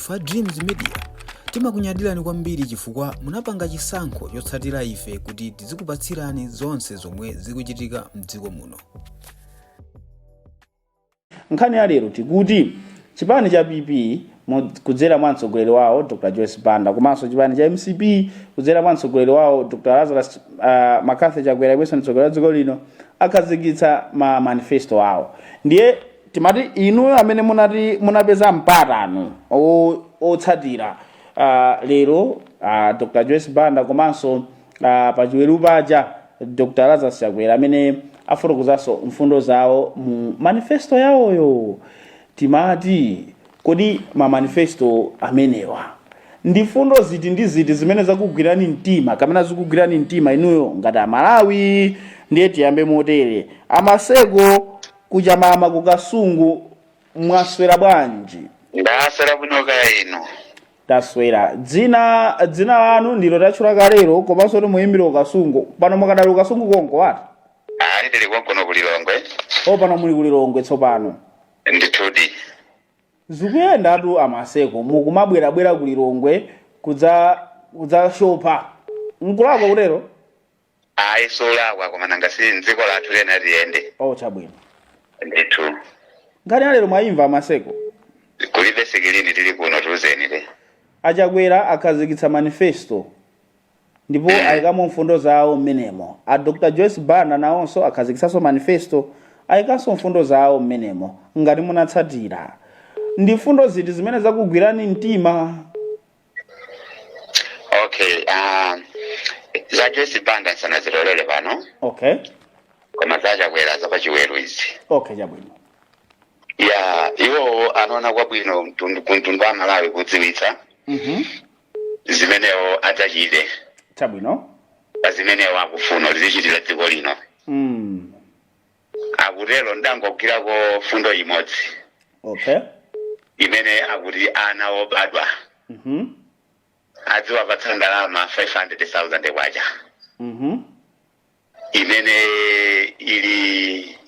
Ife a Dreams Media timakunyadirani kwambiri chifukwa munapanga chisankho chotsatira ife kuti tizikupatsirani zonse zomwe zikuchitika mdziko muno. Nkhani ya lero tikuti chipani cha PP kudzera mwa mtsogoleri wawo Dr Joyce Banda komanso chipani cha MCP kudzera mwa mtsogoleri wawo Dr Lazarus McCarthy Chakwera, yemwenso mtsogoleri wa dziko lino, akhazikitsa ma manifesto awo. Ndiye timati inuyo amene munati munapeza mpatano otsatira lero Dr Joyce Banda komanso pachiweru paja Dr Lazarus Chakwera amene afotokozanso mfundo zawo mu manifesto yawoyo, timati kodi ma manifesto amenewa ndi fundo ziti ndi ziti zimene zakugwirani mtima kapena zikugwirani mtima inuyo ngati Amalawi? Ndiye tiyambe motere: Amaseko kuchamama kukasungu, mwaswera bwanji? Ndaswera bwino, kaya inu? Taswera. Dzina lanu ndilo tatchula kalero, komanso kuti muyimbire kukasungu. Pano mukadali kukasungu konko wati? Ayi, ndili konkuno kulilongwe. O, pano muli kulilongwe tsopano? Ndithudi. Zikuyendatu Amaseko, mukumabwerabwera kulilongwe kudzashopa, nkulakwa kutero? Ayi, solakwa, koma nanga si mdziko lathu lena tiyende? O, chabwino. Ndithu. Nkhani ya lero mwayimva, Amaseko? Kulibe sikilini, tili kuno, tiuzeni le. Achakwera akhazikitsa manifesto ndipo ayikamo mfundo zawo mmenemo. A Dr Joyce Banda nawonso akhazikitsanso manifesto, ayikanso mfundo zawo mmenemo. Ngati munatsatira, ndi mfundo ziti zimene zakugwirani mtima? Okay, za Joyce Banda nsanazilolere pano. Koma zachakwera zapachiweru izi. Okay, chabwino. Ya, iwowo anaona kwabwino kumtundu wa Malawi kudziwitsa zimenewo adzachite pa zimenewo akufuna kuti zichitira dziko lino. Akutero, ndangogwirako fundo imodzi imene akuti ana obadwa adziwapatsa ndalama 500,000 kwacha imene ili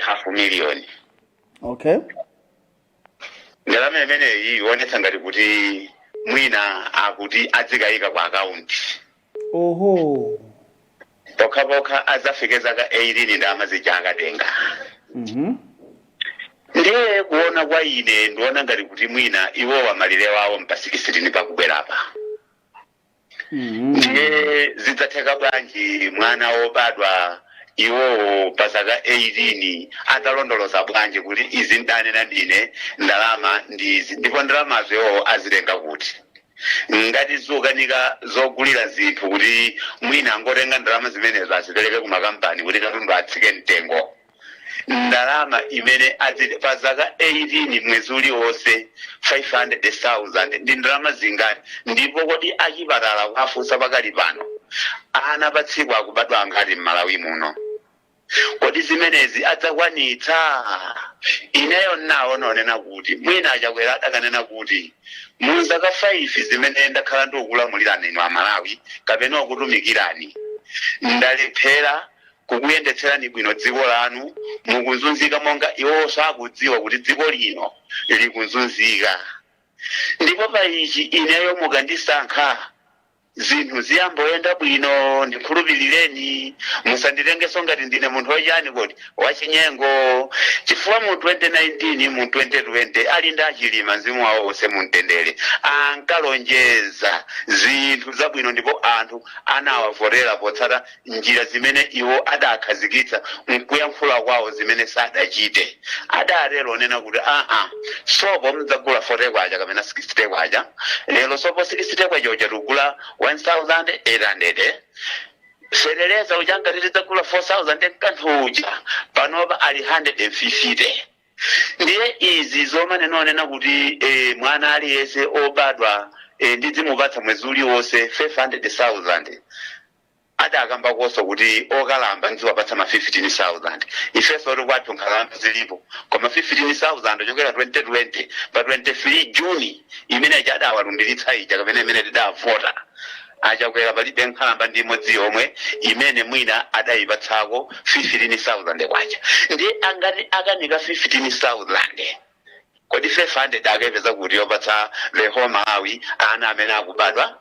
half million. Ndalama imeneyi ionetsa ngati kuti mwina akuti adzikayika kwa akaunti. Pokhapokha adzafike zaka 18, ndalama zija akatenga. Ndiye kuona kwa ine, ndiona ngati kuti mwina iwowa malire wawo mpa 16 pakubwerapa. Ndiye zidzatheka bwanji mwana wobadwa iwowo pa zaka 18 adzalondoloza bwanji kuti izi ndanena ndine, ndalama ndi izi? Ndipo ndalamazo iwowo azitenga kuti, ngati zukanika zogulira zinthu, kuti mwina angotenga ndalama zimenezo azipereke ku makampani kuti katundu atsike mtengo? Ndalama imene pa zaka 18, mwezi uliwonse 500,000, ndi ndalama zingati? Ndipo kodi achipatala kuafunsa pakali pano, ana pa tsiku akubadwa angati m'Malawi muno? Kodi zimenezi adzakwanitsa? Ineyo nawo nonena kuti mwina Achakwera adakanena kuti mu zaka 5 zimene ndakhala ndikukulamulirani inu Amalawi kapena okutumikirani, ndalephera kukuyendetserani bwino dziko lanu, mukuzunzika, monga iwonso akudziwa kuti dziko lino likuzunzika, ndipo pa ichi ineyo mukandisankha zinthu ziyamboyenda bwino, ndikhulupirireni, musanditengenso ngati ndine munthu wachani, kodi wachinyengo, chifukwa mu 2019, mu 2020 ali ndi Achilima, mzimu wawo wonse mumtendere, ankalonjeza zinthu zabwino ndipo anthu anawavotera potsata njira zimene iwo adakhazikitsa mkuyankhula kwawo zimene sadachite. Adatero onena kuti aa, sopo mdzagula 40 kwacha kapena 60 kwacha, lero sopo 60 kwacha uja tikugula 1800. Feteleza uja ngati tidzagula 4000 mkanthu uja, panopa ali 150. Ndiye izi zomane onena kuti mwana aliyense obadwa ndidzimupatsa mwezi uliwonse 500,000, adakambakonso kuti okalamba ndziwapatsa ma 15,000. Ifenso oti kwathu nkhalamba zilipo, koma 15,000 chokera 2020 pa 23 Juni imene ija adawalumbiritsa ija kapena imene tidavota Achakwera, palibe nkhalamba ndi imodzi yomwe imene mwina adayipatsako 15,000 kwacha. Ndiye angati akanika 15,000. Kodi 500 akayipeza kuti yopatsa the whole Malawi, ana amene akubadwa?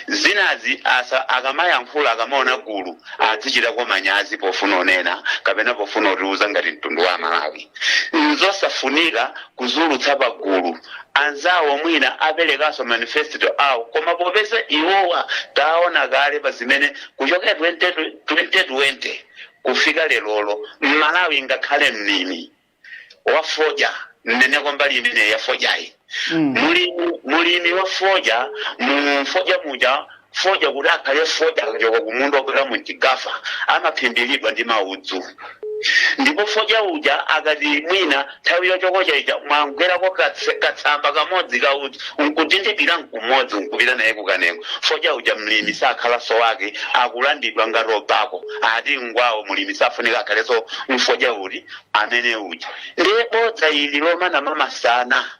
Zinazi asa akamayankhula, akamaona gulu, azichitako manyazi pofuna onena kapena pofuna utiuza ngati mtundu wa Malawi. Nzosafunika kuzulutsa pagulu. Anzawo mwina aperekanso manifesto awo, koma popeza iwowa taona kale pa zimene kuchokera 20 2020 kufika lerolo, Mmalawi ngakhale mlimi wa fodya, nneneko mbali imene ya fodyayi, mulimi wa fodya, mu fodya muja, fodya kuti akhale fodya akachoka kumunda obwera mu chigafa amaphimbiridwa ndi maudzu. Ndipo fodya uja akati mwina nthawi yochokocha ija mwangwerako katsamba kamodzi kaudzu nkutindikira nkumodzi nkupita naye kukanengo, fodya uja mlimi sakhalanso wake, akulandidwa ngati obako, ati ngwawo. Mulimi safunika akhalenso mfodya uti amene uja. Ndiye bodza ili lomana mamasana,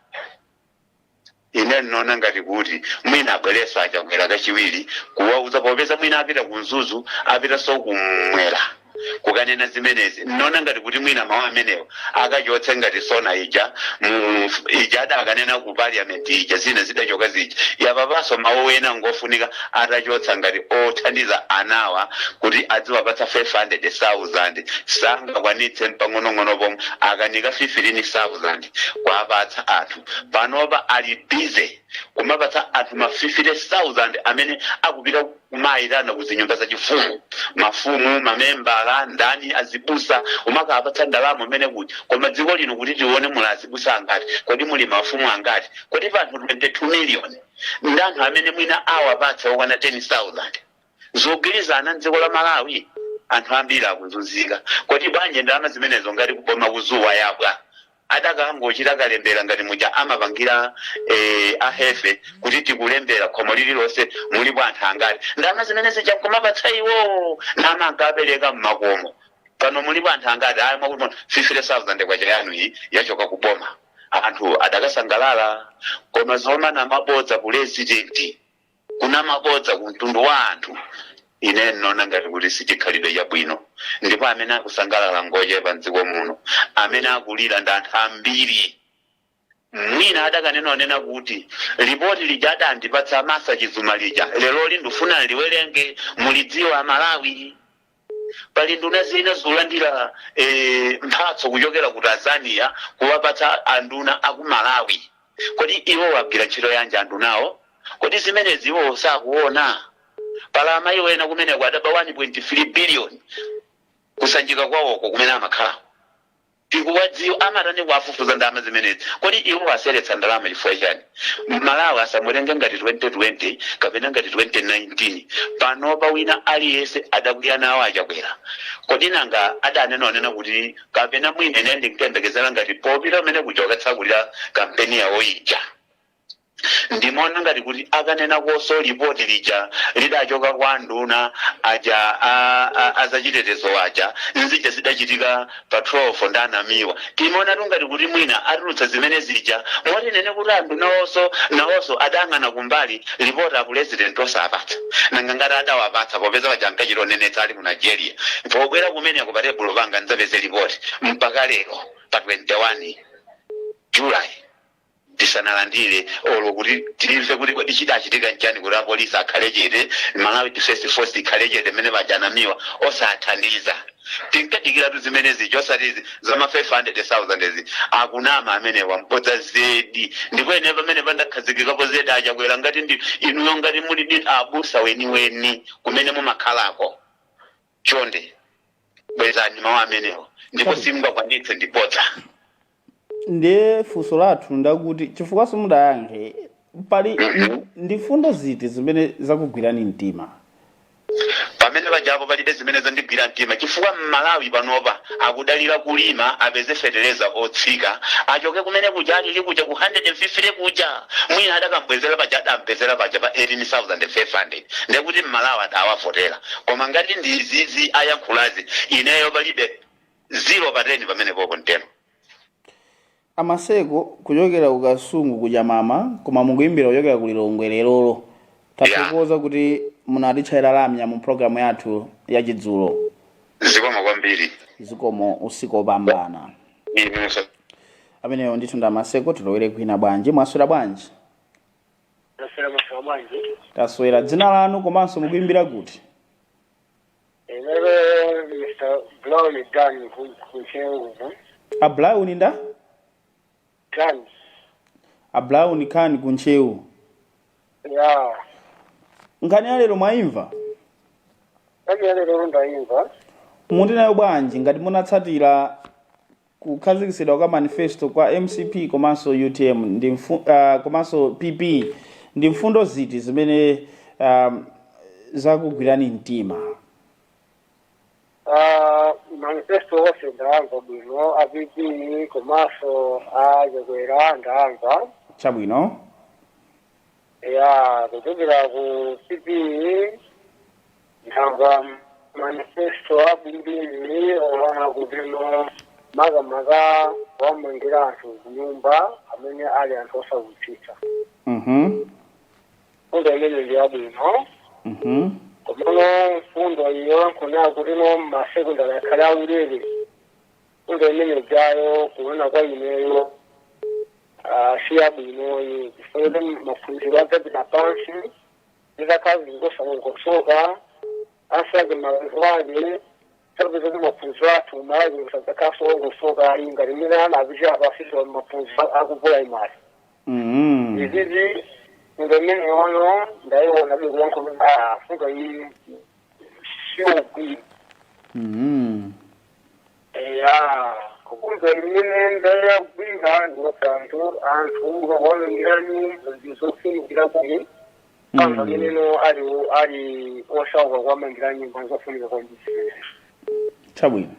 ine ndinaona ngati kuti mwina abwereso aChakwera kachiwiri kuwauza, popeza mwina apita ku Mzuzu, apitanso kumwera kukanena zimenezi. Ndinaona ngati kuti mwina mawu amenewo akachotse ngati SONA ija mu ija adakanena ku parliament ija, zina zidachoka zija. Yapapanso mawu ena ngofunika atachotsa ngati othandiza anawa kuti adziwapatsa 500,000, sangakwanitse mpang'onong'ono pomwe, akanika 15,000 kuwapatsa anthu. Panopa ali busy kumapatsa anthu ma 50,000 amene akupita kumayitana ku zinyumba zachifumu, mafumu, mamembala, ndani, azibusa, umakapatsa ndalama umene kuti. Koma dziko lino kuti tione, muli azibusa angati? Kodi muli mafumu angati? Kodi panthu 22 million ndi anthu amene mwina awapatsa okwana 10,000, zogwirizana mdziko la Malawi anthu ambiri akuzunzika. Kodi bwanji ndalama zimenezo ngati kuboma kuzuwa yabwa adakangochita kalembera ngati muja amapangira ahefe kuti tikulembera khomo lililonse mulipo anthu angati, ndalama zimene zija nkumapatsa iwo nama ankapereka mmakomo pano mulipo anthu angati, ayi mwakuti 50,000 kwacha yanu iyi yachoka kuboma, anthu adakasangalala. Koma zomana mabodza purezidenti, kuna mabodza ku mtundu wa anthu, ine ndinaona ngati kuti sichikhalidwe chabwino. Ndipo amene akusangalala ngochepa mdziko muno, amene akulira ndi anthu ambiri. Mwina adakanena onena kuti ripoti lija adandipatsa Masa Chizuma lija leroli ndifuna liwerenge, mulidziwa Malawi. Pali nduna zina zolandira mphatso kuchokera ku Tanzania kuwapatsa anduna aku Malawi. Kodi iwo wagwira ntchito yanji andunawo? Kodi zimenezi iwo sakuona? Pala amayi wena kumeneko adaba 1.3 billion kusanjika kwawoko kumene amakhala, tikuwadziwa, amatani kuwafufuza ndalama zimenezi? Kodi iwo aseretsa ndalama chifukwa chani? Malawi asamutenge ngati 2020 kapena ngati 2019. Panopa wina aliyense adakwiya nawo aChakwera. Kodi nanga adanena onena kuti kapena mwina ine ndinkayembekezera ngati popita umene kuja ukatsakulira kampeni yawo ija, ndimona ngati kuti akanena koso lipoti lija lidachoka kwa nduna aja azachitetezo aja, nzija zidachitika pa 12 ndi anamiwa, timaona ngati kuti mwina atulutsa zimene zija, moti nene kuti anduna onso nawonso adayang'ana kumbali, lipoti a president osapatsa. Nanga ngati adawapatsa, popeza paja ankachita onenetsa ali ku Nigeria, pobwera kumeneko pa tebulo panga ndidzapeze lipoti, mpaka lero pa 21 July tisanalandire olo kuti timve kuti kodi chidachitika nchani kuti apolisi akhale chete, Malawi Defense Force ikhale chete, mmene pajanamiwa osathandiza. Tinkadikiratu zimene zija, osati zama 500,000 izi. Akunama amenewa, mbodza zedi. Ndipo ine pamene pandakhazikikapo zedi, aChakwera, ngati ndi inuyo, ngati muli ndi abusa weniweni kumene mumakhalako, chonde bwezani mawu amenewo, ndipo simungakwanitse, ndibodza. Ndiye funso lathu ndakuti, chifukwa simudayankhe, pali ndi fundo ziti zimene zakugwirani mtima? Pamene pajapo palibe zimene zandigwira mtima, chifukwa Mmalawi panopa akudalira kulima apeze fetereza otsika, achoke kumene kuja alili kuja ku 150 kuja, mwina adakambwezera paja adampezera paja pa 18,500, ndekuti Mmalawi adawavotera. Koma ngati ndi izizi ayankhulazi, ineyo palibe, 0 pa 10 pamene popo mtero. Amaseko kuchokera ku Kasungu kuchamama, koma mukuyimbira kuchokera ku Lilongwe lerolo, tathokoza kuti munatitchayira lamya mu programu yathu ya chidzulo. Zikomo kwambiri. Zikomo, usiku opambana. Inunso. Ameneyo ndithu ndamaseko. Tilowere kwina bwanji? Mwaswera bwanji? Ndaswera, maswera bwanji? Taswera. Dzina lanu komanso mukuimbira kuti? Inelo Mr. Brown Dan kuNtcheu. A Brown nda? Dan. A Brown Khan kuNtcheu. Ya. Nkhani ya lero mwayimva? Nkhani ya lero ndayimva. Muti nayo bwanji ngati munatsatira kukhazikitsidwa kwa manifesto kwa MCP komanso UTM ndi komanso PP, ndi mfundo ziti zimene zakugwirani mtima? Manifesto onse ndamva bwino, a PP komanso a Chakwera ndamva. Chabwino. Ya, kuchokera ku PP ndamva manifesto abwinobwino oona kuti no makamaka wamangira anthu kunyumba amene ali anthu osavutika. Mfundo imene ndi yabwino. Komano mfundo iyo nkunena kuti no masekondari akhale aulere, mfundo imene jayo kuona kwa ineyo si yabwinoyi, chifukwa kuti maphunziro adzapita pansi zitakhala zingosalongosoka asake malanzo ake sapeza kuti maphunziro athu malazi musadzakhaso ongosoka ngati mmene anapita apafisa maphunziro aku primary. Izizi mfundo imene yono ndayiona bikulankhula mfundo iyi siyogwira. Ya, kukumva imene ndayagwira ndikuti anthu kakuwamangira nyumba ndizofunikira kuti anthu ameneno ali osauka kuwamangira nyumba nzofunika kwambiri. Chabwino.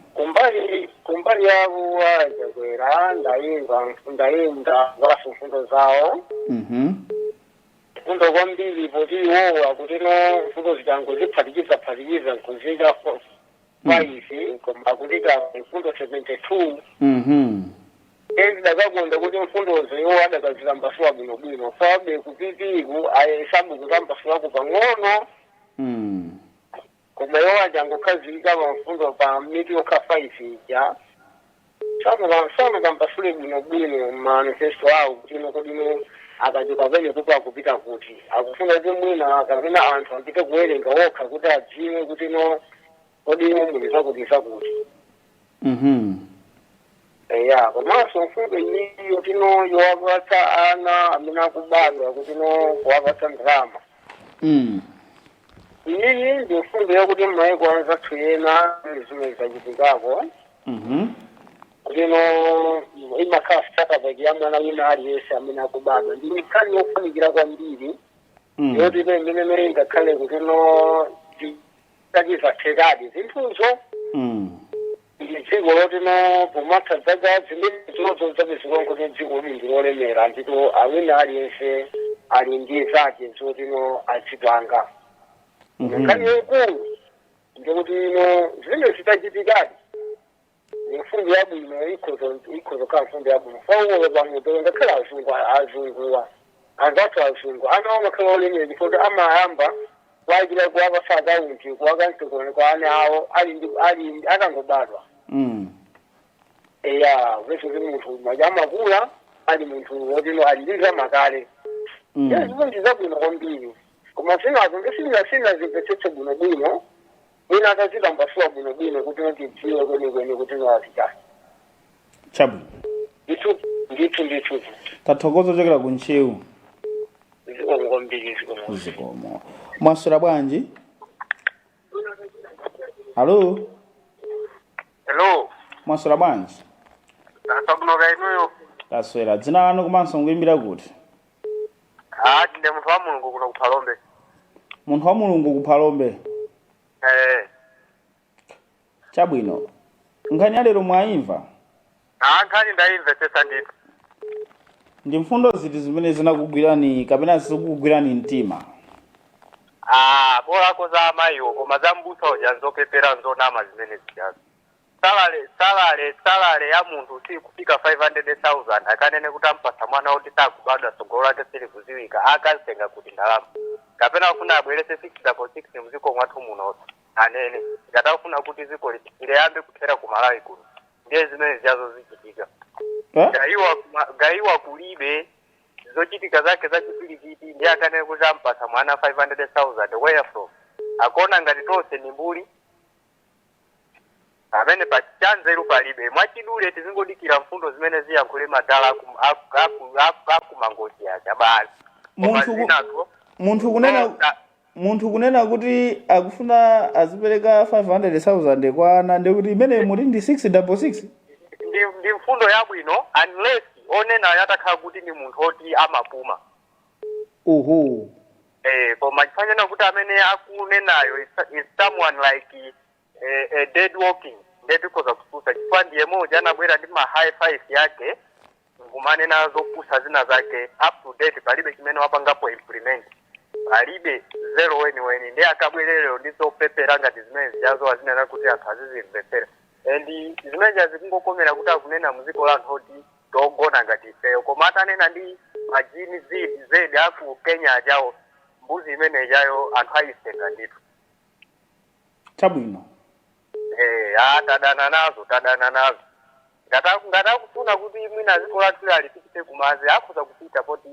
Kumbali yavo aChakwera ndayimva, ndayimva vaso mfundo zawo. Mfundo kwambiri poti iwowa kuti no mfundo zitango ziphatikiza phatikiza nkuzika 5 koma akutika mfundo 72. Endidakakonda kuti mfundozo iwo adakazitambasula bwinobwino fabe ku PP ku ayesabu kutambasulako pang'ono. Koma iwo ajangokhazikika pa mfundo pa miti yokha 5 ija, sanatambasule bwinobwino manifesto awo kuti ino kodino akachoka pene kupo akupita kuti akufuna kuti mwina kapena anthu apite kuwerenga wokha kuti adziwe kuti no kodi muli zakuti zakuti. Eya, komanso mfundo iyiyo tino yowapatsa ana amene akubadwa kuti no kuwapatsa ndalama, iyi ndi mfundo yakuti m'mayiko anzathu ena zimene zachitikako kuti no imakhala starter ya mwana wina aliyense amene akubadwa, ndi nkhani yofunikira kwambiri yoti ino imene ingakhale kuti no tachizathekadi zinthuzo. Ndi dziko loti no pomatha dzaka zimene zozo zapezeka kuti dziko lili lolemera ndipo awina aliyense ali ndi zake zoti no azipanga. Nkhani yaikulu ndikuti ino zimene zitachitikadi ni mfundo yabwino, ikhozo khala mfundo yabwino faulo pamudolo ngakhale azungu, azunguwa anzathu azungu ana amakhala olemera chifukwa amayamba kuwachita kuwapasa akaunti kuwakantikone kwa ana awo ali ali akangobadwa. Eya, kwese kuti munthu maja amakula ali munthu wotino ali ndi zamakale. Ya, izo ndi zabwino kwambiri, koma zinazo ndisina zimvetsetse bwinobwino, mwina atazitambasula bwinobwino kuti notidziwe kwenikweni kuti noazitani. Chabwino. Ndithu, ndithu, ndithu. Tathokoza kuchokera ku Ntcheu. Zikomo kwambiri, zikomo. Zikomo. Mwaswera bwanji? Hello? Hello. Mwaswera bwanji? Ndaswera inuyo? Taswera. Dzina lanu komanso mukuimbira kuti? Ah, ndine munthu wa Mulungu kuno kuPhalombe. Munthu wa Mulungu kuPhalombe? Eh. Chabwino. Nkhani ya lero mwayimva? Ah, nkhani ndayimvetsetsa ndithu. Ndi mfundo ziti zimene zinakugwirani kapena zikukugwirani mtima? Ah, bolako za amayiwo, koma za mbusa uja nzopepera, nzonama zimene zijazo. Salary ya munthu sikufika 500,000, akanene kuti ampasa mwana woti sakubadwa, tsogolo lake silikuziwika, akazitenga kuti ndalama? Kapena akufuna abwerese 666 mdziko mwathu muno, anene ngati akufuna kuti dziko liyambe kuthera ku Malawi kuno, ndiye zimene zijazo zichitika. Eh? Gayiwa gayiwa kulibe zochitika zake zachipwirikiti, ndi akanene kuti ampasa mwana 500,000, where from? Akuona ngati tonse ni mbuli? Amene pa chanzeru palibe. Mwachidule, tizingodikira mfundo zimene ziyankhule madala akumangochi aja basi. Koma zinazo Munthu kunena munthu kunena kuti akufuna azipereka 500,000 kwa ana, ndikuti imene muti ndi 666. Ndi mfundo yabwino unless onenayo atakhala kuti ndi munthu oti amapuma. Koma chifanana kuti amene akunenayo is someone like a dead walking, ndiye tikhoza kususa, chifukwa ndiye moja anabwera ndi ma high five yake nkumanena zopusa zina zake. Up to date palibe chimene wapangapo implement, palibe, zero weniweni. Ndiye akabwererero ndi zopepera ngati zimene zijazo azinena kuti anthu azizimvetsera, and zimene zikungokomera kuti akunena muziko la anthu oti togona ngati ifeyo. Koma atanena ndi ma Gen Z aku Kenya ajawo, mbuzi imene ijayo anthu ayisenga ndithu. Chabwino. Tadana nazo, tadana nazo. Ngati akufuna kuti mwina dziko lathu alipitise kumazi, akhoza kupita poti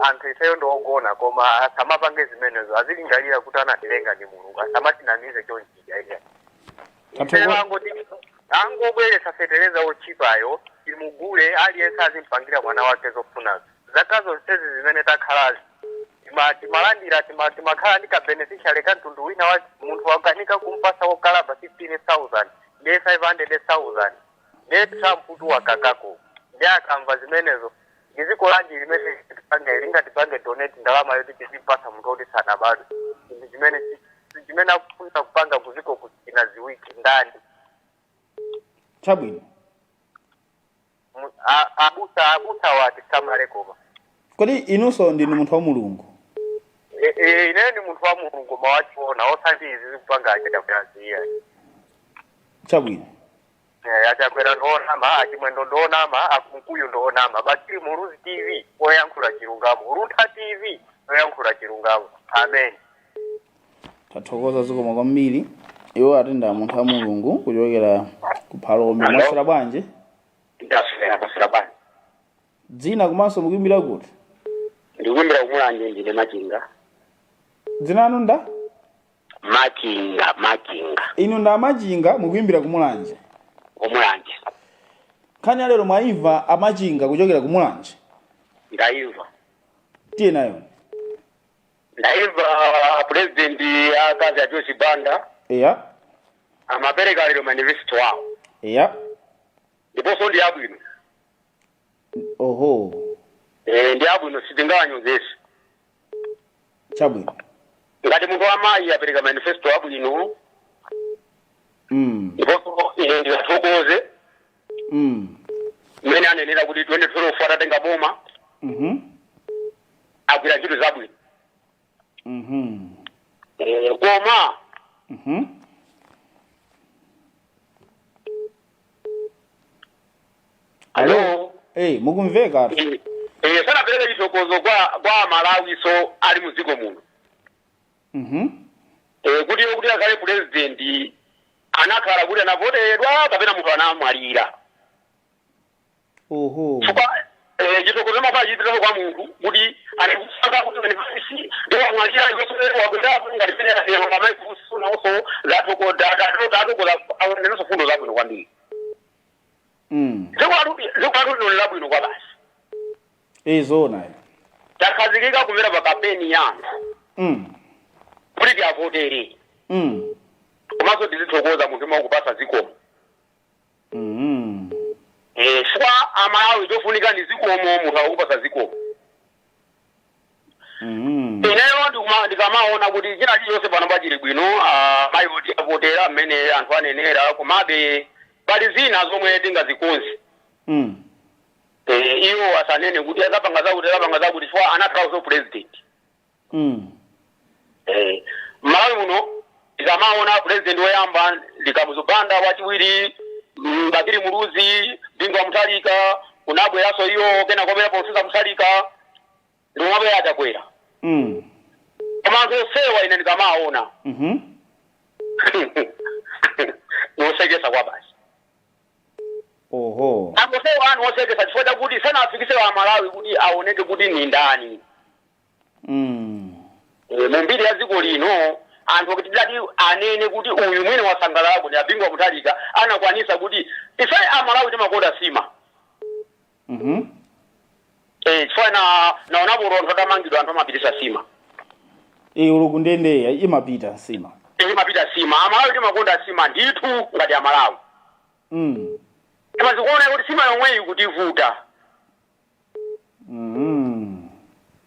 anthu ifeyo ndiogona, koma asamapange zimenezo. Azilingalira kuti anatilenga ndi Mulungu, asamatinamize chonchija iya. Ifeyo angoti angobweretsa fetereza ochipayo timugule, aliyense azimpangira mwana wake zofunazo. Zaka zonsezi zimene takhalazi timalandira, timakhala ndi ka beneficiary ka mtundu wina wa munthu wakanika kumpasa wokalamba 15,000, ndiye 500,000, ndiye Trump tu wakakako. Ndiye akamva zimenezo, ndi dziko lanji limene tipange lingatipange donate ndalama yoti tizimpasa munthu oti sanabadwe? Chinthu chimene akufuna kupanga kuziko kuchina ziwiki ndani? Chabwino. Abusa wati samale koma. Kodi inunso ndinu munthu wa Mulungu? Ine ndi munthu wa Mulungu, koma wachiona, osati izi zikupanga aChakwera ziya. Chabwino. AChakwera ndoonama, aChimwendo ndoonama, aKunkuyu ndoonama. Bakili Muluzi TV oyankhula chilungamo, Luntha TV oyankhula chilungamo. Amen. Tathokoza, zikomo kwambiri. Iwo atenda munthu wa Mulungu kuchokera ku Phalombe. Hello? Mwaswera bwanji? Ndaswera, paswera bwanji? Dzina komanso mukuimbira kuti? Ndikuimbira kuMulanje, ndine Machinga. Dzina anu nda? Machinga, Machinga. Inu nda Amachinga, mukuimbira kuMulanje? KuMulanje. Nkhani ya lero mwaimva, Amachinga kuchokera kuMulanje? Ndaimva. Tiye nayo. Ndaimva. President akazi a Joyce Banda amapereka lero manifesto wawo, ndiponso ndi abwino. Ndi abwino, sitingawanyozese. Chabwino. Ngati munthu wamayi apereka manifesto abwino, ndiponso ine ndingathokoze mmene anenera kuti 2012 atatenga boma agwira ntchito zabwino. Koma Hello? Eh, mukumveka? Sanapereke chithokozo kwa Amalawi so ali mdziko muno kuti akhale president anakhala kuti anavotedwa kapena munthu anamwalira. Chifukwa chithokozo mapa chipitako kwa munthu kuti anakusaka kuti manifesto ndiwo amwalira, wakwerapo ngati pene amaikusunawonso zathokoza aonenso fundo zabwino kwambiri. Dziko lathu lino labwino kwa basi. Eh, zoona. Takhazikika kumvera pa kampeni ya anthu kuti tiavotere, komanso tizithokoza munthu makupasa zikomo. Chifukwa Amalawi chofunika ndi zikomo, munthu akupasa zikomo. Ineyo ndikamaona kuti china chilichonse pano pachili bwino, mayi oti avotera mmene anthu anenera, komabe pali zina zomwe tingazikonze. Iwo asanene kuti azapanga zakuti, azapanga zakuti, chifukwa anakhalanso president. Malawi muno tikamaona president woyamba ndi Kamuzu Banda, wachiwiri Bakili Muluzi, Bingu wa Mutharika, kunabweranso iwo, kena kwabwera Professor Mutharika, ndikumabwera aChakwera. Koma anthu onsewa ine ndikamaona nosekesa kwa basi. Oho. Anthu anu osekesa chifukwa chakuti sanafikise wa Malawi kuti aoneke kuti ni ndani. Mu mbiri ya dziko lino, anthu kuti tidati anene kuti uyu mwene wasangalalako ndi a Bingu wa Mutharika, anakwanisa kuti ife Amalawi timakonda sima. Chifukwa na naonapo anthu atamangidwa, anthu amapitisa sima. Ulu kundendeya imapita nsima. Imapita sima. Amalawi timakonda sima ndithu ngati Amalawi. Timazikuona kuti sima yomweyi kutivuta.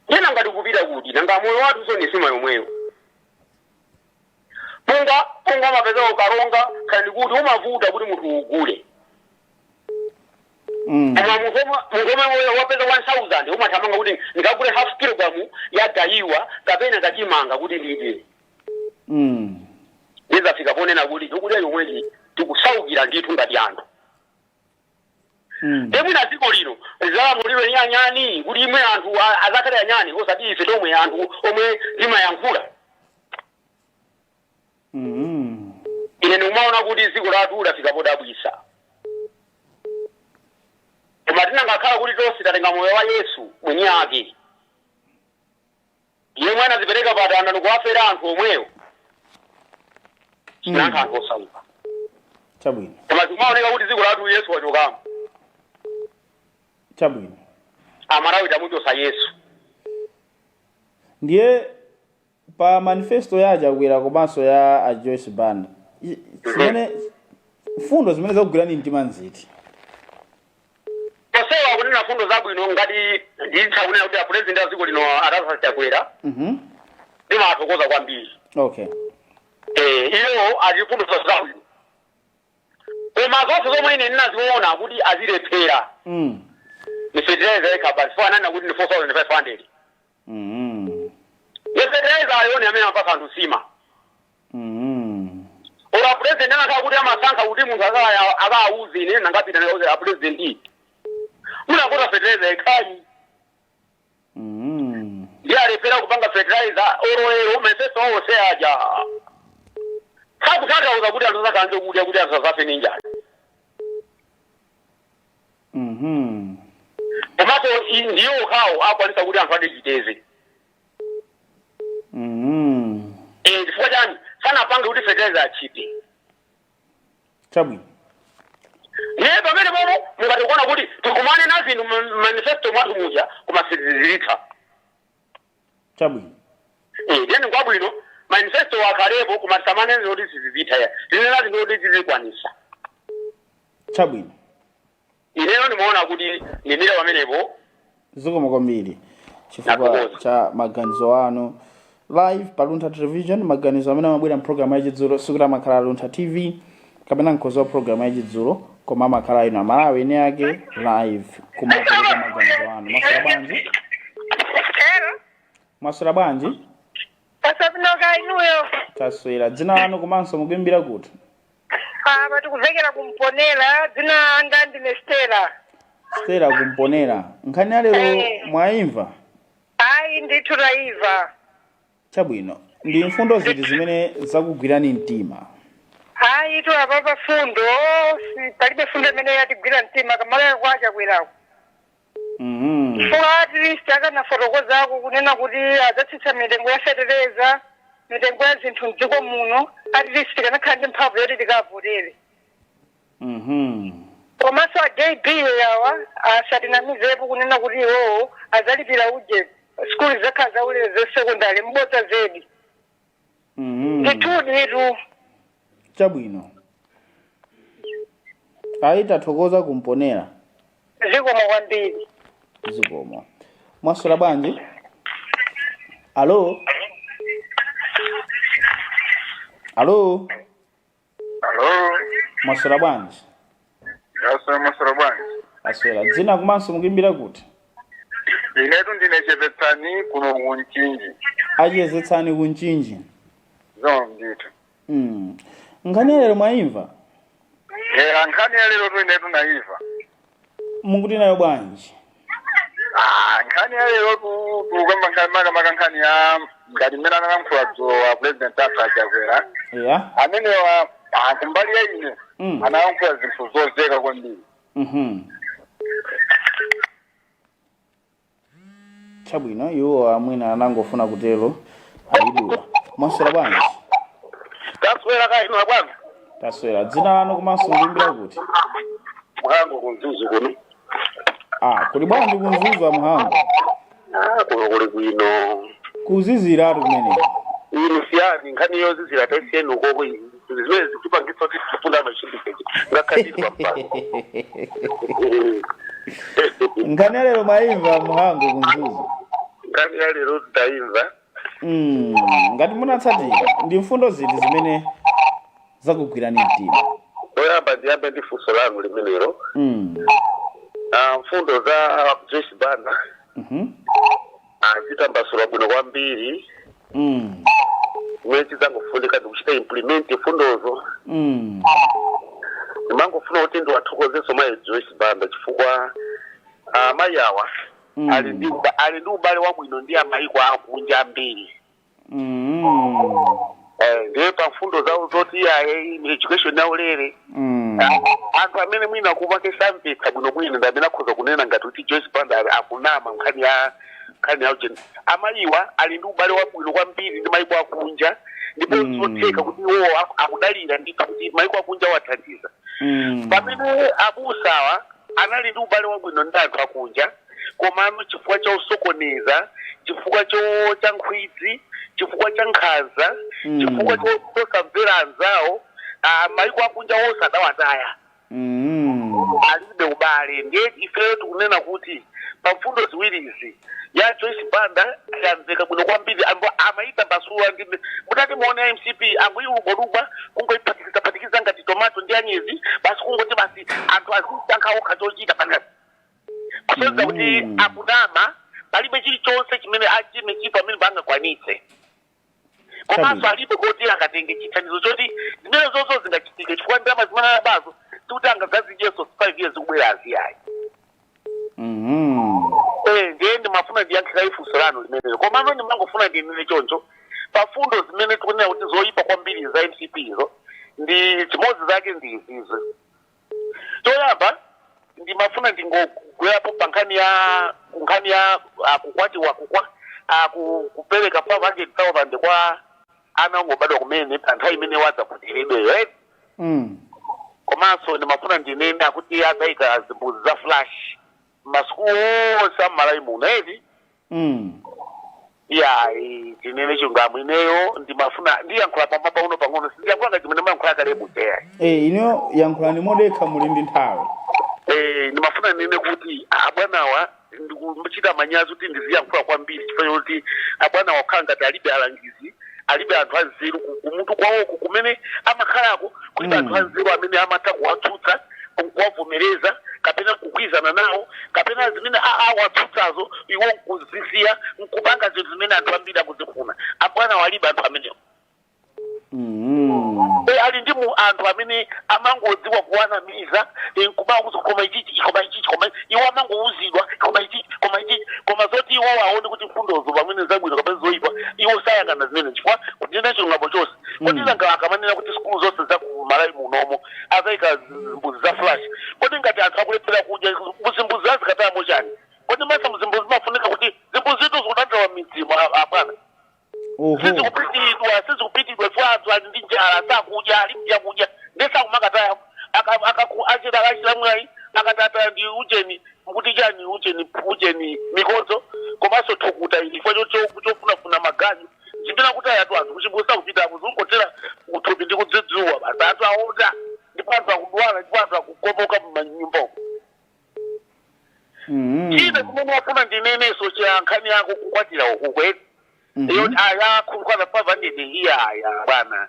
Ena ngati kupita kuti nanga moyo wathu so ni sima yomweyo. Punga, punga umapeza ukaronga kandi kuti umavuta kuti munthu ugule. Koma munthu omwe wapeza 1000 umathamanga kuti ndikagule half kilogram ya gayiwa kapena kachimanga kuti ndidye. Ndizafika ponena kuti chokudya yomwechi tikusaukira ndithu ngati anthu. Ndemwina dziko lino lizalamulidwe ni anyani, kuti imwe anthu azakhale anyani, osati ife tomwe anthu omwe timayankhula. Ine ndikumaona kuti dziko lathu lafika podabwisa, koma tinangakhala kuti tonse tatenga moyo wa Yesu mwini ake yemwe anazipereka patanda ndikuwafera anthu omweyo, sinankha anthu osauka. Chabwino. Koma zikumaoneka kuti dziko lathu Yesu wachokamo. Chabwino. Amalawi tamuchosa Yesu. Ndiye pa manifesto ya Achakwera komanso ya a Joyce Banda, zimene fundo zimene zakugwirani mtima nziti? Onsewa kunena fundo zabwino. Ngati nditha kunena kuti apresident a dziko lino a Chakwera, ndimathokoza kwambiri. Iwo ali fundo zabwino, koma zonse zomwe ine ndinaziona kuti azilephera ni fertilizer yekha basi, fo ananena kuti ni 4500. Ni fertilizer ayoni amene amapasa anthu sima. Ora president anakhala kuti amasankha kuti munthu akawauze, ine nangapita naye a president, munakota fertilizer yekhayi. Ndiye alephera kupanga fertilizer. Oroero manifesto onse aja sakutanthauza kuti anthu asakanze kudya, kuti anthu asafe ndi njala. Komanso ndiyo okhawo akwanisa kuti anthu adechiteze. Chifukwa chani sanapange kuti fertilizer achipe? Chabwino. Ndiye pamene popo mukati kuona kuti tikumane na zinthu manifesto mwathu muja, koma sizilitha. Chabwino. Ndiye ngwabwino manifesto akhalepo, koma tisamane zoti sizizitha ya, tinena zinthu kuti tizikwanisa. Chabwino. Ineyo ndimaona kuti ndimire pamenepo. Zikomo kwambiri chifukwa Nakhokoza. cha maganizo anu live pa Luntha Television. Maganizo amene amabwera mpulogalamu yachidzulo sikuti amakhala Luntha TV kapena mkhozi wa pulogalamu yachidzulo, koma amakhala ino Amalawi ene ake live kumapereka maganizo anu. Maswera bwanji? Hello. Maswera bwanji? Pasabinoka, inuyo? Taswera. Dzina lanu komanso mukuimbira kuti? Apa tikuvekera kumponera. Dzina anga ndine Stella. Stella kumponera. Nkhani ya lero mwayimva? Ayi ndithu, taiva. Chabwino, ndi mfundo ziti zimene zakugwirani mtima? Ayi tu, apapa fundo palibe fundo imene yatigwira mtima kamalaya kwa Chakweraku. Chifukwa at least akanafotokozako kunena kuti adzatsitsa mitengo ya fetereza, mitengo ya zinthu mdziko muno, at least tikanakhala ndi mphamvu yoti tikavotere. Komanso a JB yawa asatinamizepo kunena kuti iwowo azalipira uje skulu zakhala zaulere za sekondari, mbodza zedi. Ndithuditu. Chabwino, ayi, tathokoza kumponera. Zikomo kwambiri. Zikomo. Mwaswera bwanji? Alo, alo? Alo. Mwaswera bwanji? Ndaswera, mwaswera bwanji? Aswera. Dzina komanso mukuimbira kuti? Inetu ndine Chepetsani kuno kuMchinji. Achezetsani kuMchinji. Zo ndithu. Nkhani ya lero mwayimva? Nkhani ya lero tu inetu naiva. Mukuti nayo bwanji? Ah, nkhani ya lero tu tukamba nkhani, makamaka nkhani ya ngati mmene analankhula dzulo wa president athu aChakwera. Amenewa, kumbali ya ine, analankhula zinthu zozeka kwambiri. Chabwino, iwo amwina anangofuna kutero, ayidula. Mwaswera bwanji? Taswera ka ino bwana. Taswera. Dzina lanu komanso mukuimbira kuti? Mhango, ku Mzuzu kuno. Ah, kuli bwanji ku Mzuzu, aMhango? Ah, kuno kuli bwino. Kuziziratu kumeneko. Inu siyani nkhani yozizira, taisiyeni ukoko. Zimene zikupangitsa kuti tifunda machindikeji ngakhalidwa mpano. Nkhani ya lero mwayimva, Mhango ku Mzuzu? Nkhani ya lero tayimva. Ngati munatsatira, ndi mfundo ziti zimene zakugwirani mtima? Poyamba ndiyambe ndi funso lanu limenelo. Ah, mfundo za Joyce Banda azitambasula bwino kwambiri. Zimene chizangofunika ndikuchita implement mfundozo. Ndimangofuna kuti ndiwathokozenso mayi Joyce Banda chifukwa amayi awa ali ndi ubale wabwino ndi amayiko akunja ambiri. Ndiye pa mfundo zawo zoti yaye education yaulere, anthu amene mwina kumake samvetsa bwinobwino ndi amene akhoza kunena ngati kuti Joyce Banda akunama nkhani ya ujeni. Amayiwa ali ndi ubale wabwino kwambiri ndi mayiko akunja, ndipo zotheka kuti iwowo akudalira ndithu kuti mayiko akunja wathandiza, pamene abusawa anali ndi ubale wabwino ndi anthu akunja, komano chifukwa cha usokoneza, chifukwa cha nkhwidzi, chifukwa cha nkhanza, chifukwa chosamvera anzawo, mayiko akunja wonse adawataya. Alibe ubale. Ndiye ifeyo tikunena kuti pa mfundo ziwirizi, ya Joyce Banda yamveka bwino kwambiri, ambo amayitambasula ndi mutati muone MCP angoilubolubwa, kungoiphatikiza phatikiza ngati tomato ndi anyezi basi, kungoti basi anthu azisankha okha chochita panasi, kusonyeza kuti akunama, palibe chilichonse chimene achime chipo amene bangakwanitse, komanso alibe koti akatenge chithandizo choti zimene zonso zingachitike, chifukwa ndalama zimene anabazo sikuti angazazidyenso 5 years kubwera aziyayi. Ndiye ndimafuna ndiyankhira ifunso lanu limenelo, komano ndimangofuna ndinene choncho: pa fundo zimene tikunena kuti zoyipa kwambiri za MCP izo, ndi chimodzi zake ndi izizo. Choyamba ndimafuna ndingogwerapo pa nkhani ya kukwatiwa kupereka 500,000 kwa ana ongobadwa kumene pa nthawi imene wadza kuteredweyo, eh? Komanso ndimafuna ndinene akuti adzayika zimbuzi za flush masukulu onse am'Malawi muno, eti? Ya, tinene chilungamo, ineyo ndimafuna ndiyankhula pamba pang'ono pang'ono, sindiyankhula ngati chimene mayankhula kale muteya. Ino yankhulani modekha, muli ndi nthawi. Ndimafuna ndinene kuti abwanawa, ndikuchita manyazi kuti ndiziyankhula kwambiri chifukwa choti abwanawa kukhala ngati alibe alangizi, alibe anthu anzeru kumutu kwawoko kumene amakhalako, kulibe anthu anzeru amene amatha kuwatsutsa, kuwavomereza kapena kugwirizana nawo, kapena zimene awatsutsazo iwo nkuzisiya nkupanga zinthu zimene anthu ambiri akuzifuna. Abwana walibe anthu amenewo. Ali ndi mu anthu amene amangodziwa kuwanamiza, nkumakuza koma ichichi, koma ichichi, koma iwo amangouzidwa koma ichichi, koma ichichi, koma zoti iwo aone kuti mfundozo pamene zabwino kapena zoyipa, iwo sayang'ana zimene, chifukwa kunena chilungamo chonse, kodi nanga akamanena kuti sukulu zonse za ku Malawi munomo azayika zimbuzi za flush, kodi ngati anthu akulephera kudya, muzimbuzi azikatayamo chani? Kodi masa muzimbuzi zimafunika kuti zimbuzitu zikudandawa m'midzimo, abwana? Sizikupitidwa chifukwa anthu ali ndi njala, sakudya, ali mchakudya, ndisakumakataya achita achilamwayi akatata ndi ujeni, mukuti chani, ujeni mikodzo komanso thukuta ili chifukwa chofunafuna maganyu zimene akutayatu anthu kuchimbuzi kupitako, zikungotera kuthupi ndi kudzidziwa basi. Anthu aonda, ndipo anthu akudwala, ndipo anthu akukomoka m'manyumba. China chimene wafuna ndinenenso cha nkhani yako kukwatira ukukwe iyo aya khulukwana 500, iyaya bwana,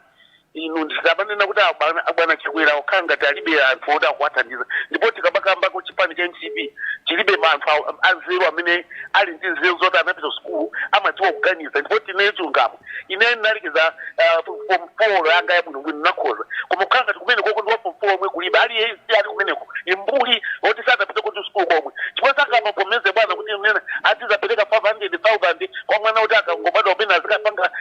inu ndikamanena kuti abwana Chakwera okhala ngati alibe anthu oti akuwathandiza, ndipo tikamakambako chipani cha MCP chilibe anthu anzeru amene ali ndi nzeru zoti anapita sukulu, amadziwa kuganiza. Ndipo tinene chilungamo, ine ndinalikiza form four yanga yabwinobwino, nakhoza, koma kukhala ngati kumene koko ndi wa form four omwe kulibe aliyense ali kumeneko imbuli oti sanapite kuti sukulu komwe, chifukwa sangamapomeze bwana kuti nena atizapereka 500,000. 5000 kwa mwana kuti akangobadwa pena azikapanga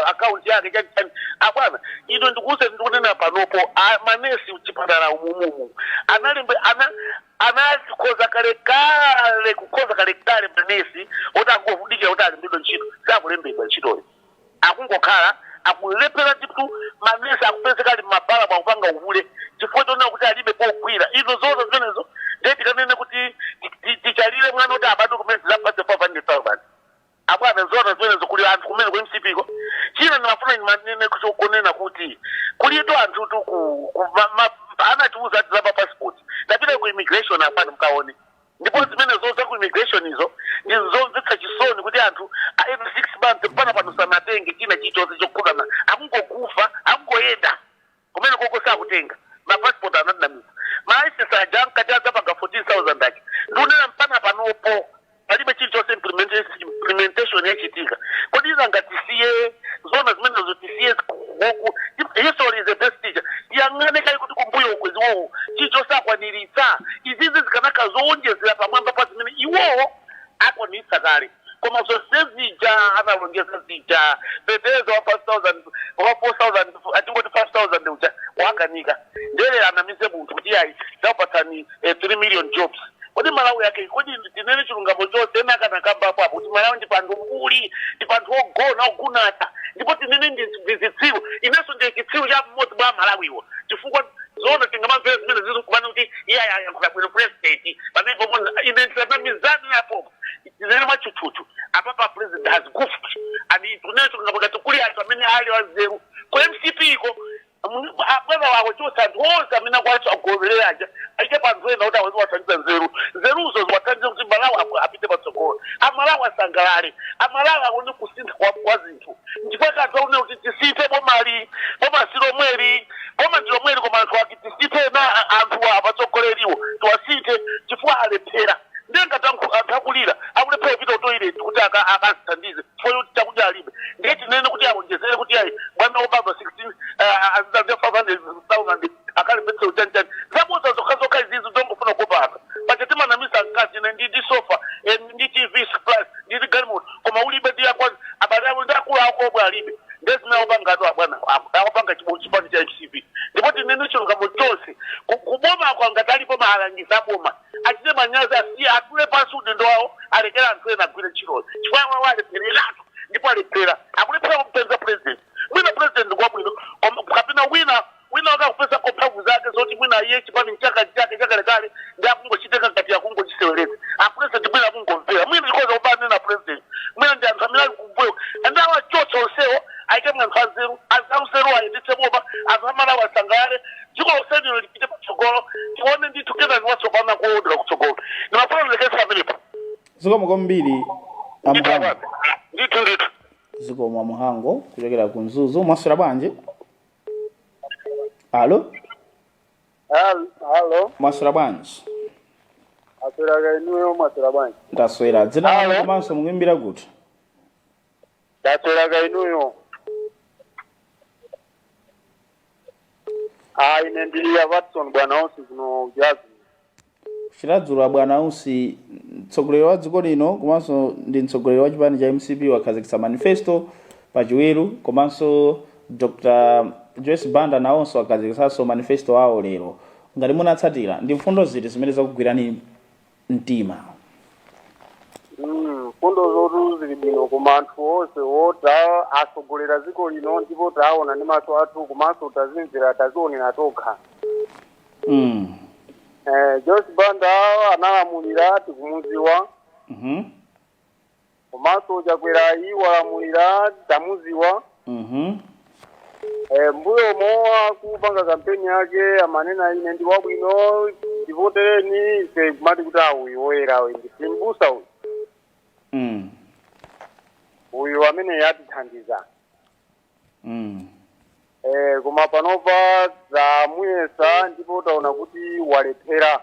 akaunti yake chani chani. Abwana, ino ndikuuse, ndikunena panopo, manesi chipatala umumumu analembe ana anakhoza kalekale, kukhoza kalekale, manesi oti angovudikira kuti alembedwe ntchito, sakulembedwa ntchitoyo, akungokhala akulephera ndithu. Manesi akupezeka ali mmabala mwakupanga uhule chifukwa chonena kuti alibe pogwira. Izo zozo zimenezo, ndiye tikanene kuti tichalire mwana kuti abadwe kumene zilapatse 500,000? Abwana, zona zimenezo? Kuli anthu kumene ku MCP ko. China ndimafuna ndimanene kunena kuti kulito anthu tu anatiuza ati zapa passport, ndapita ku immigration apano mkaone. Ndipo zimene zoza ku immigration izo ndi zomvetsa chisoni kuti anthu every 6 months mpana pano sanatenge china chilichonse chokhuzana, akungokufa, akungoyenda kumene koko sakutenga mapassport. Anadinamisa malicense aja mkati adzapanga 14,000 aja, ndikunena mpana panopo palibe chilichonse implementation yachitika. Kodi iza tisiye zona zimenezo, tisiye kuku? History is the best teacher. Tiyang'ane kai kuti kumbuyo uku iwowo chilichonse akwaniritsa. Izizi zikanaka zowonjezera pamwamba pa zimene iwowo akwaniritsa kale, koma zonse zija analonjeza zija, fetereza wa 5000, wa 4000, atingoti 5000 uja wakanika. Ndere anamize munthu kuti ayi, zakupatsani 3 million jobs. Kodi Malawi yake, kodi tinene chilungamo chonse, ena akanakamba apo kuti Malawi ndi panthu mbuli, ndi panthu ogona ogunata, ndipo tinene ndi zitsiru. Inenso ndiye chitsiru cha mmodzi mwa Malawiwo, chifukwa zoona tingamamvera zimene zizikumana kuti iye ayankhula bwino president pamene pomwe ine ndisanamizani apo. Tinene mwatchutchutchu apapa, president has goofed, and tinene chilungamo ngati kuli anthu amene ali wanzeru ku MCP ko, bwana wako chonse, anthu onse amene akuwagoverera aja aite panthu ena kuti awezi wathandiza nzeru, nzeruzo ziwathandize kuti Malawi apite patsogolo, Amalawi asangalale, Amalawi aone kusintha kwa zinthu. Nchifukwa anthu aone kuti tisinthe bomali, boma si lomweli, boma ndi lomweli, koma anthu ati tisinthe na anthu apatsogoleriwo tiwasinthe chifukwa alephera. Ndiye ngati anthu akulira, akulephera kupita ku toilet kuti akazithandize chifukwa choti chakudya alibe, ndiye tinene kuti awonjezere kuti ayi, mwana wobadwa 16 azidza 500,000 akalembetse uchanichani? Zabodza zokha zokha izizi, zongofuna kupanga pacha. Timanamisa mkazi, ine ndi sofa, ndi TV plus, ndi galimoto, koma ulibe ndi akwa abale ako ndi akulu ako omwe alibe. Ndiye zimene akupangatu abwana, akupanga chipani cha MCP. Ndipo tinene chilungamo chonse, kubomako ngati alipo maalangiza aboma, achite manyazi, asiye, atule pansi udindo wawo, alekere anthu ena agwire ntchitoyo, chifukwa wawo alephereratu. Ndipo alephera, akulephera kumupeza president. Mwina president ngwabwino, koma kapena wina wina wakakupeza mphamvu zake zoti mwina iye chipani chaka chake chakalekale ndi akungochitenga ngati akungochiseweretsa. Apresident mwina akungomvera, mwina chikhoza kubana na president, mwina ndi anthu amene ali kumbuyo, andi awachotsa onsewo, aike anthu anzeru, anzeru ayendetse boma, anthu Amalawi asangalale, dziko lonselino lipite patsogolo, tione ndithu kenani watsopano akuwodera kutsogolo. Ndimafuna ndilekese pamenepo. Zikomo kwambiri, Amuhango. Ndithu, ndithu. Zikomo, Amuhango kuchokera ku Mzuzu. Mwaswera bwanji? Alo? Halo. Mwaswera bwanji? Aswera, inuyo mwaswera bwanji? Ndaswera. Dzina lanu Alo. komanso mukuimbira kuti? Ndaswera, inuyo? Ah, ine ndili ya Watson bwana Usi kuno Jazi. Chiradzulu, bwana Usi. Mtsogoleri wa dziko lino komanso ndi mtsogoleri wa chipani cha MCP wakhazikitsa manifesto pachiweru, komanso Dr Joyce Banda nawonso akhazikitsanso manifesto awo lero. Ngati munatsatira, ndi mfundo ziti zimene zakugwirani mtima? Mfundo zotu zili bwino, koma anthu onse wota asogolera dziko lino ndipo taona ndi maso athu, komanso tazimvera, tazionera tokha. Joyce Banda analamulira, tikumuziwa. Komanso Chakwera iyi walamulira, tamuziwa. Mbuyomo akupanga kampeni yake amanena, "Ine ndi wabwino, ndivotereni." Ife kumati kuti uyu woyera, uyu ndi mbusa uyu, uyu amene atithandiza. Koma panopa zamuyesa ndipo taona kuti walephera.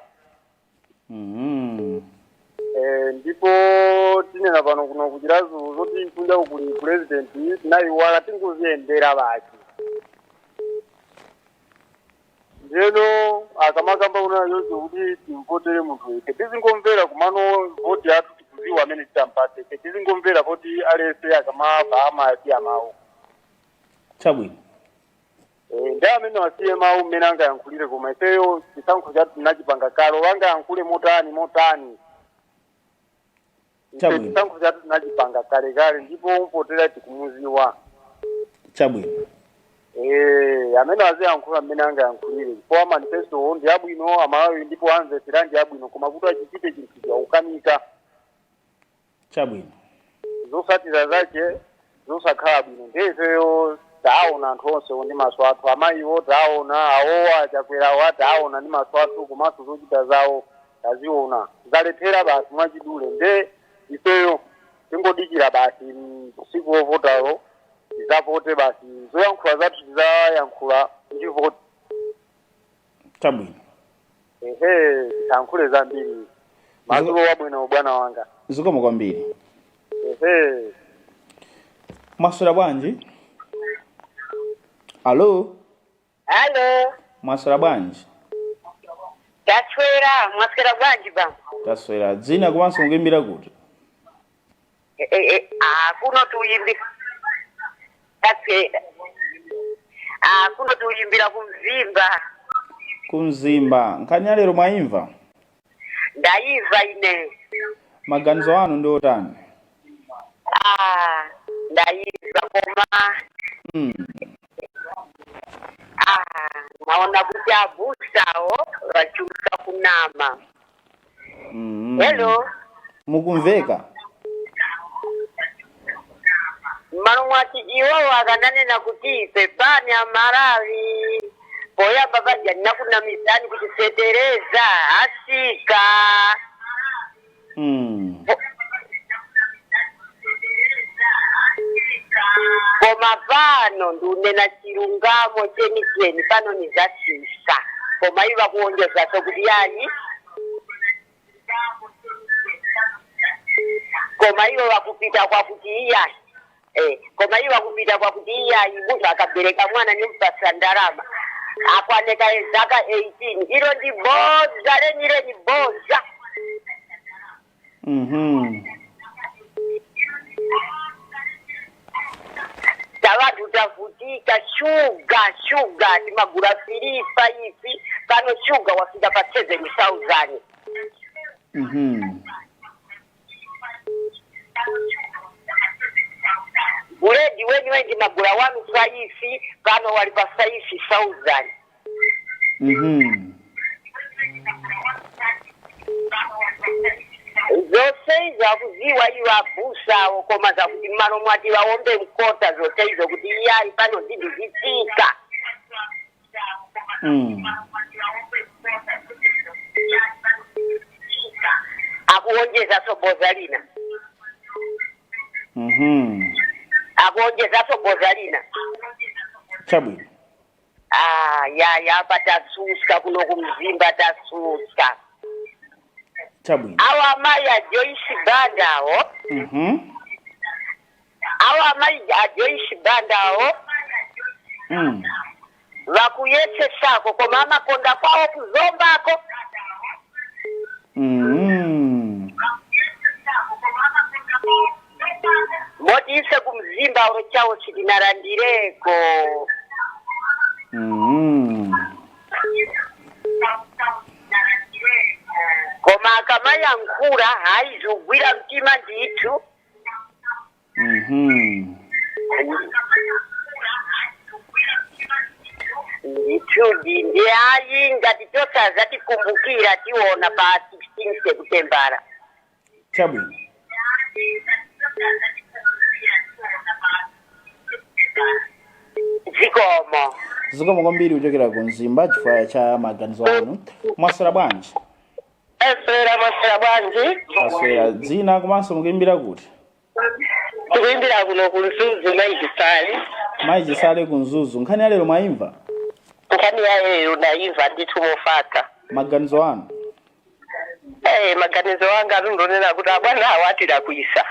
Ndipo tinena pano kuno kuChiradzulu zoti kunja kuli president tinayiwala, tingoziyendera basi. Ndiyeno akamakamba kunena choncho kuti timvotere munthu, ife tizingomvera, kumano voti yathu. Tikuziwa amene titampatse. Ife tizingomvera poti alese akamava amasiya mawu. Chabwino. Ndi amene wasiye mawu mmene angayankhulire, koma ifeyo chisankho chathu tinachipanga kale. Angayankhule motani motani, ife chisankho chathu tinachipanga kale kale, ndipo umpotera tikumuziwa. Chabwino. Amene aziyankhula mmene angayankhulire, chifukwa manifesto ndi abwino, Amalawi ndipo amvetsera, ndi abwino, koma kuti achichite chinthu chaukanika. Chabwino. Zotsatira zache zosakhala bwino. Ndiye ifeyo taona anthu onse ndi maso athu, amayiwo taona, awowa Achakwerawo taona ndi maso athu, komanso zochita zawo taziona, zalephera basi mwachidule. Nde ifeyo tingodikira basi tsiku lovotalo tizavote basi. Zoyankhula zathu tizayankhula ndi voti. Chabwino. Ehe, tisankhule zambiri. Madzulo wabwino, bwana wanga. Zikomo kwambiri. Ehe. Mwaswera bwanji? Alo? Halo. Mwaswera bwanji? Taswera, mwaswera bwanji ba? Taswera. Dzina komanso mukuimbira kuti? Ah, kuno tuyimbira. Taswera. Ah, kuno tuyimbira kuMzimba. KuMzimba. Nkhani ya lero mwayimva? Ndayimva ine. Maganizo anu ndi otani? Ah, ndayimva koma ah, naona kuti abusawo vachusa kunama. Hello. Mukumveka. Mmalo mwati iwowo akananena kuti ife pani Amalawi poyamba paja ndinakunamizani kuti fetereza asika. Koma pano ndiunena chilungamo chenicheni, pano ni zasisa, koma iva kuonjezaso kuti yayi, koma ivo vakupita kwakuti iyayi, koma ivo vakupita kwakuti iyayi, munthu akabereka mwana nimpasa ndalama akwaneka zaka 18. Ilo ndi boza lenileni, boza. Tavantu tavutika. Shuga, shuga timagula 3 5, pano shuga wafika pa 7,000. Buledi weni timagula 1 5, pano wali pa 5,000. Zonse izo akuziwa iwo abusawo, koma zakuti mmalo mwati waombe mkota zonse izo kuti iyayi, pano zinthu zitsika. Akuonjeza boza lina. Akuonjeza boza lina. Chabwino. Ah, ya ya, apa tasuska kuno kuMzimba, tasuska. Chabwino. Awo amayi a Joyce Banda awo, awo amayi a Joyce Banda awo vakuyesesako, koma amakonda kwawo kuzombako. Moti ise kuMzimba uro chawo chitinalandireko. Koma akamayankhula hayi, zogwira mtima ndithu. Ndithudi ndi ayi, ngati tosaza tikumbukira, tiona pa 16 Seputembala. Chabwino. Zikomo. Zikomo kwambiri kuchokera ku Mzimba chifukwa cha maganizo anu. Mwaswera bwanji? Eswera, mwaswera bwanji? Taswera. Dzina komanso mukuimbira kuti? Tikuimbira kuno ku Mzuzu, Mayi Chisale. Mayi Chisale ku Mzuzu, nkhani ya lero mwayimva? Nkhani yayeyo ndayimva ndithu mofata. Maganizo anu? Maganizo anga atundonena kuti abwana awo atilakwisa.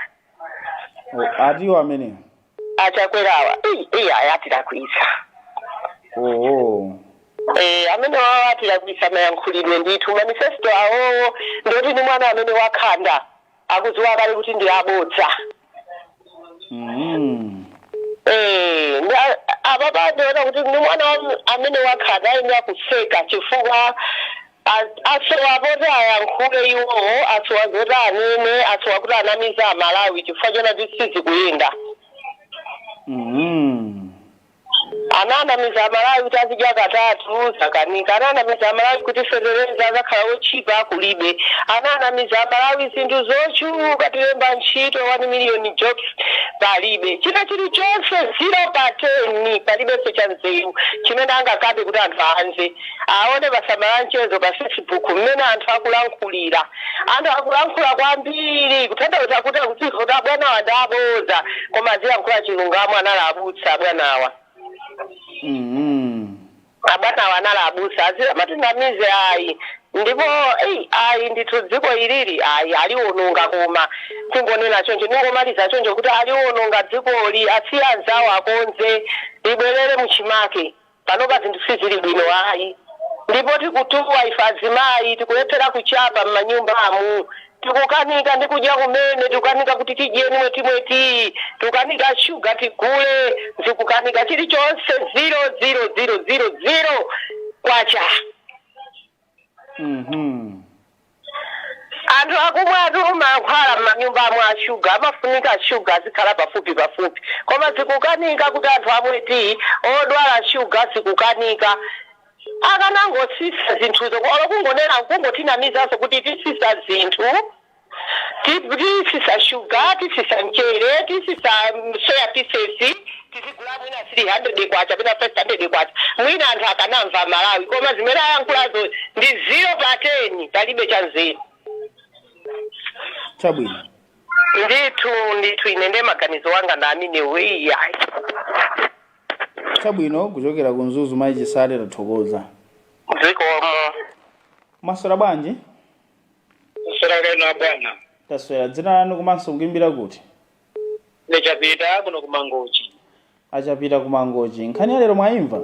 Oh, atiwo amenewo? Achakwerawa, iya, atilakwisa. Oh. Amene wawo atilakwisa mayankhulidwe ndithu. Manifesto awowo ndoti ni mwana amene wakhanda Akudziwa kale kuti ndi abodza. Apapa ndiona kuti ndi mwana amene wakhala ayenera kutseka chifukwa asowa poti ayankhule iwowo, asowa zoti anene, asowa kuti anamiza Amalawi chifukwa chona kuti sizikuyenda. Ananamiza Amalawi kuti azidya katatu, zakanika. Ananamiza Amalawi kuti fetereza azakhala otchipa, kulibe. Ananamiza Amalawi zinthu zochuluka, tilemba ntchito 1 million jobs, palibe. China chilichonse 0 pa 10, palibenso cha nzeru chimene angakabe kuti anthu amve, aone. Pasamala mchezo pa Facebook mmene anthu akulankhulira, anthu akulankhula kwambiri kutanthauza kuti akudziwa kuti abwanawa ndi aboza, koma aziyankhula chilungamo. Anali abusa abwanawa. Abwanawa anali abusa, azimatinamize ayi. Ndipo eyi, ayi ndithu, dziko ilili ayi aliwononga. Koma tingonena choncho, ningomaliza choncho kuti aliwononga dzikoli, asiye anzawo akonze, libwerere muchimake. Panopa zinthu sizili bwino ayi, ndipo tikutuwa ife azimayi, tikulephera kuchapa m'manyumbamu, tikukanika ndi kudya kumene, tikukanika kuti tidyeni mwetimweti, tikukanika shuga tigule, zikukanika chilichonse, 0 0 0 0 0 kwacha. Anthu akumwe atu mankhwala m'manyumbamo a shuga, amafunika shuga azikhala pafupi pafupi, koma zikukanika kuti anthu amwe tii, odwala shuga zikukanika. Akanangosisa zinthuzo olo kungonena, kungotinamizanso kuti tisisa zinthu, tisisa shuga, tisisa mchere, tisisa soya pieces, tizigula mwina 300 kwacha pena 500 kwacha, mwina anthu akanamva Malawi. Koma zimene ayankhulazo ndi 0 pa 10, palibe cha nzeru. Chabwino. Ndithu ndithu, ine ndiye maganizo wanga ndi amenewo, iyayi. Chabwino, kuchokera ku Mzuzu mayi Chisale, tathokoza. Zikomo. Mwaswera bwanji? Kuswera kenu abwana. Taswera. Dzina lanu komanso kuimbira kuti? Ndechapita kuno kuMangochi. Achapita kuMangochi, nkhani ya lero mwayimva?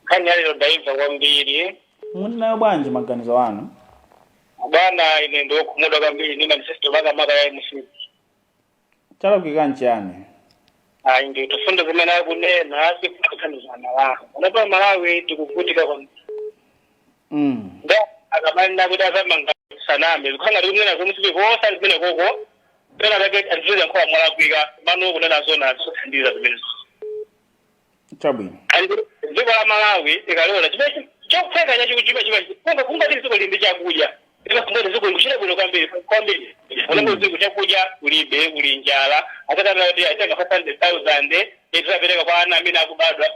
Nkhani ya lero ndaimva kwambiri. Muti nayo bwanji, maganizo anu? Bwana, ine ndiokhumudwa kwambiri ndi manifesto, makamaka ya MCP. Chalakwika nchiyani? Ayi ndithu, fundo zimene akunena sikuthandiza Malawi. Panopa Malawi tikuvutika kwambiri. Nda akamanena kuti azamanga saname, zikukhala ngati kunena zomwe kosa zimene koko pena pake anziza nkhola mwalakwika mano kunena zona zikuthandiza zimenezo. Chabwino. And dziko la Malawi ikaliona chimene chokupheka chachiku chima kunga kungati dziko lili ndi chakudya, kungati dziko likuchita bwino kwambiri kwambiri. Unapo dziko chakudya kulibe, kuli njala. Atakana kuti atenga 500,000 itizapereka kwa ana amene akubadwa.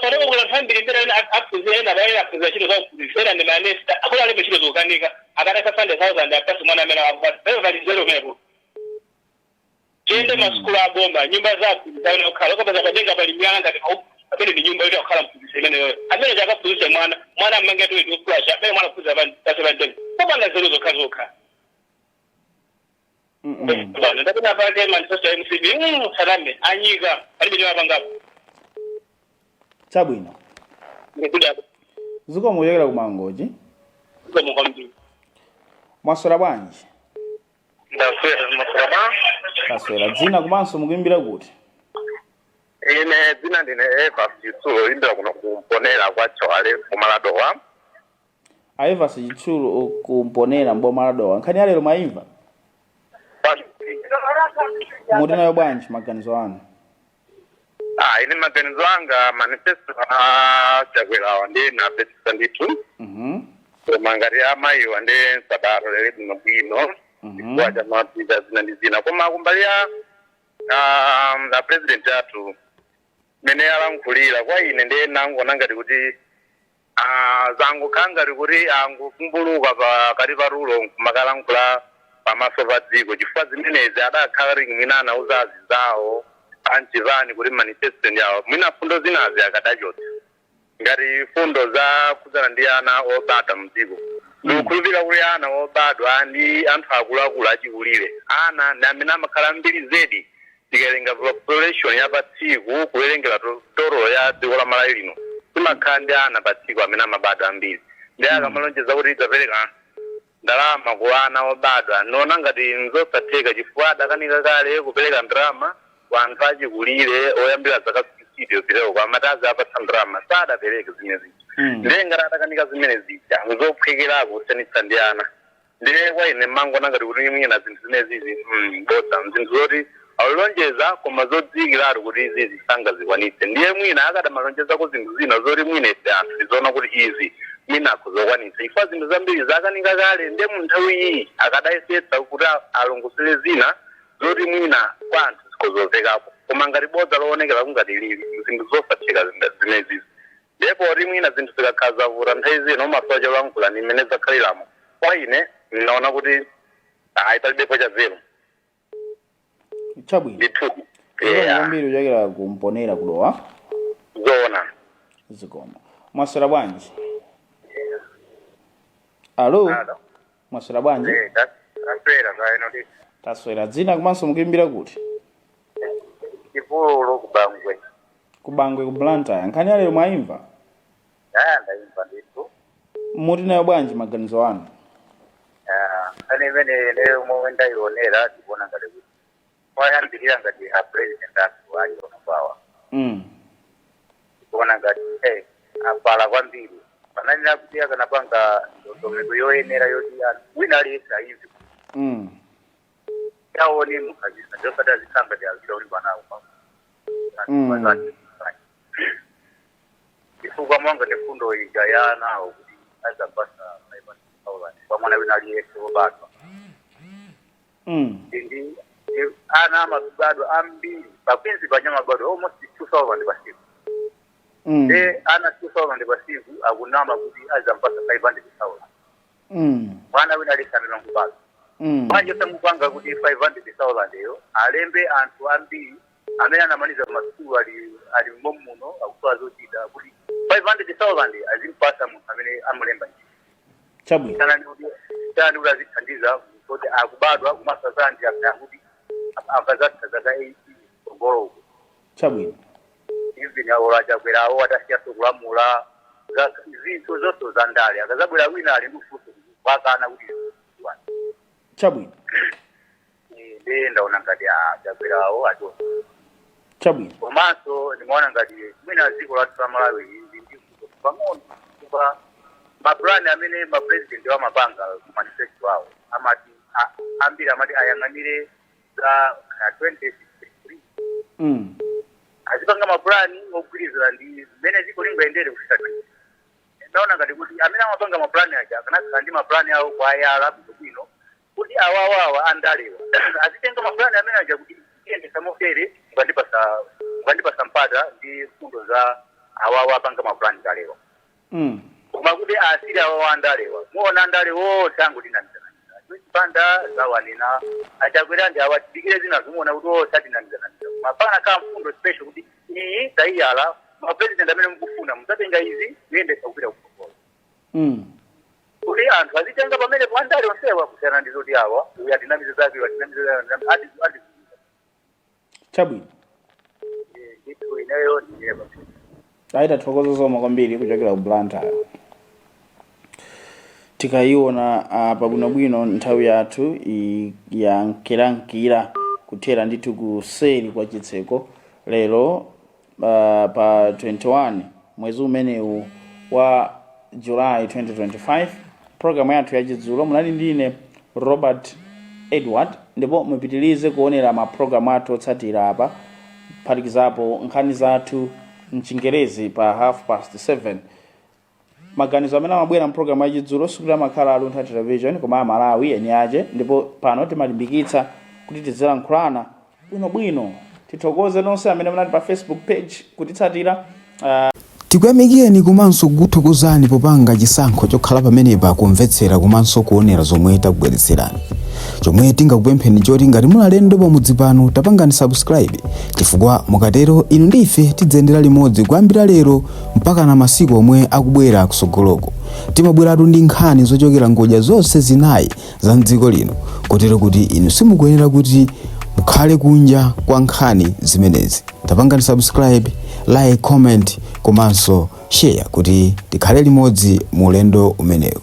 Panopo kula anthu ambiri mbere amene aphunzira, ena abayera aphunzira ntchito za uphunzitsi, ena ndi manesi, akulu alibe ntchito, zikukanika. Akati 500,000 apasi mwana amene akubadwa, pene pali nzeru umenepo? Tiyende masukulu aboma, nyumba za aphunzitsi amene akukhala ukapeza padenga pali miyala ngati mauku, amene ndi nyumba yoti akukhala mphunzitsi imeneyoyo, amene chakaphunzitse mwana, mwana amange toilet oflush, amene mwana aphunzitsa pasi pa mtengo, popanda nzeru zokha zokha. Ndapena pake manifesto ya MCP, saname, anyika, palibe chowapangapo. Chabwino. Ndikuda. Zikomo kuchokera kuMangochi. Zikomo kwambiri. Mwaswera bwanji? Ndaswera, maswera. Taswera. Dzina komanso mukuimbira kuti? Ine dzina ndine Eva Chitsulo, imbira kuno kuMponera kwa Chawale kumaladowa. Aevas Chitsulo kuMponera mboma la Dowa, nkhani ya lero mwayimva? Muti nayo bwanji, maganizo anu? Ah, ine maganizo anga, manifesto a Chakwerawa ndi napesisa ndithu. Koma ngati amayiwa ndi sadalolere bwino bwino chifukwa cha mapita zina ndi zina. Koma kumbali ya a president athu, mene alankhulira, kwa ine ndiye nangona ngati kuti zangokhala ngati kuti angokumbuluka pakati pa tulo kumakalankhula pamaso pa dziko, chifukwa zimenezi adakhala kuti mwina anauza azinzawo anchipani kuti manifesto yawo mwina fundo zinazi akadachotsa, ngati fundo za khudzana ndi ana obadwa mdziko. Ndikukhulupirira kuti ana obadwa ndi anthu akuluakulu achikulire, ana ndi amene amakhala mbiri zedi tikawerenga population ya pa tsiku, kuwerengera total ya dziko la Malawi lino, timakhala ndi ana pa tsiku amene amabadwa ambiri. Ndi akamalonjeza kuti idzapereka Ndalama ku ana obadwa, ndiona ngati nzosatheka, chifukwa adakanika kale kupereka ndalama kwa anthu achikulire oyambira zaka 60 kupitako. Amati azapatsa ndalama, sadapereke zimene zija. Ndiye ngati adakanika zimene zija, nzophwekerako kusiyanitsa ndi ana. Ndiye kwa ine mmangoona ngati kuti mwina zinthu zimene zizi bodza, zinthu zoti alonjeza koma zodziwikiratu kuti izi sangazikwanitse. Ndiye mwina akadamalonjezako zinthu zina zoti mwina ife anthu tizoona kuti izi mwina akuzokwanitsa, chifukwa zinthu zambiri zakanika kale. Ndiye mu nthawi iyi akadayesetsa kuti alongosole zina zoti mwina kwa anthu zikozomvekapo. Koma ngati bodza loonekera kungati lili, zinthu zosatheka zimenezizi. Ndipo oti mwina zinthu zikakhala zavuta, nthawi zino umasowa cholankhula ni mmene zakhaliramo. Kwa ine ndinaona kuti ayi, palibepo chazero. Chabwino. Ndithu. Zikomo Yeah. kwambiri kuchokera kumponera kudowa. Zoona. Zikomo. Mwaswera bwanji? Alo, mwaswera bwanji? Taswera, kaeno ndi? Taswera. Dzina komanso mukuimbira kuti? Chipululu, kubangwe. Kubangwe ku Blantyre. Nkhani yalero mwayimva? Aya, ndayimva ndithu. Muti nayo bwanji, maganizo anu? Nkhani imene ineyo momwe ndayionera, ndikuona ngati kuti poyambirira ngati a president athu aliona kwawa, ndikuona ngati apala kwambiri. Pananena kuti akanapanga ndondomeko yoyenera yoti anthu wina aliyense ayimve, yaone mukhazisa ndosati azikhala ngati azida uli panawo, chifukwa mwanga ndi fundo ija ya anawo kuti azapasa 500,000 kwa mwana wina aliyense wobadwa. Ndi ana amabadwa ambiri pakwinzi paja, mabadwa almost 2000 pasiku. Ndi ana 2000 pasiku, akunama kuti azampasa 500,000 mwana wina aliyense amene nkubadwa. Manje sangupanga kuti 500,000 yo alembe anthu ambiri amene anamaliza masukulu, ali muno akusowa zochita, kuti 500,000 azimpasa munthu amene amulemba ntchito. Sana ndi kuti azithandiza kuti akubadwa kumasazandi kuti akazatha zaka 18 kugoloko. Even awo achakwerawo atasiyaso kulamula, zinthu zonse za ndale, akazabwera wina ali ndi ufuso kwakana kuti Ndiye ndaona ngati achakwerawo acho. Komanso ndimaona ngati mwina dziko lathu la Malawi ndi ndi pang'ono, kupa mapulani amene mapresident amapanga ku manifesto awo, amati ambiri amati ayang'anire za 2063. Azipanga mapulani ogwirizana ndi mmene dziko lingayendere kufika 20. Ndaona ngati kuti amene amapanga mapulani aja akanakhala ndi mapulani awo kwa ayala bwinobwino, kuti awawawa andalewa azitenga mapulani amene aja kuti tiyendesa motere mukandipasa mpata ndi mfundo za awawa apanga mapulani kalewa. Koma kuti asiri awawa andalewa, muona andale wonse angotinamizanamiza. Banda zawanena, achakwera ndi awa, tidikire zina, zimuona kuti onse atinamizanamiza. Koma pana khala mfundo special kuti iyi tayiyala, mapresident amene mukufuna muzatenga izi kuyendesa kupita kutsogolo, kuti anthu azitenga pamene andale onsewa, kusiyana ndi zoti awa uyu atinamiza zake, uyu atinamiza zake, ati. Ndithu, ineyo ndine pamene. Ayi, tathokoza zomwe kwambiri kuchokera ku Blantyre. Tikayiona pabwinobwino nthawi yathu yankirankira kuthera ndithu kuseri kwa chitseko. Lero pa 21 mwezi umenewu wa July 2025, programu yathu yachidzulo munali ndine Robert Edward, ndipo mupitirize kuonera mapulogalamu athu otsatira apa, kuphatikizapo nkhani zathu mchingerezi pa 7:30. Maganizo amene amabwera mpulogalamu yachidzulo sikuti amakhala a Luntha Television, koma amalawi eni ache, ndipo pano timalimbikitsa kuti tizilankhulana bwinobwino. Tithokoze nonse amene munali pa Facebook page kutitsatira. Tikuyamikeni komanso kukuthokozani popanga chisankho chokhala pamenepa kumvetsera komanso kuonera zomwe takubweretserani. Chomwe tingakupempheni choti ngati muli alendo pamudzi pano, tapangani subscribe, chifukwa mukatero inu ndi ife tidzayendera limodzi kuyambira lero mpaka na masiku omwe akubwera kusogoloko. Timabweratu ndi nkhani zochokera ngodya zonse zinayi za mdziko lino, kotero kuti inu simukuyenera kuti mukhale kunja kwa nkhani zimenezi. Tapangani subscribe, like, comment komanso share kuti tikhale limodzi mu ulendo umenewu.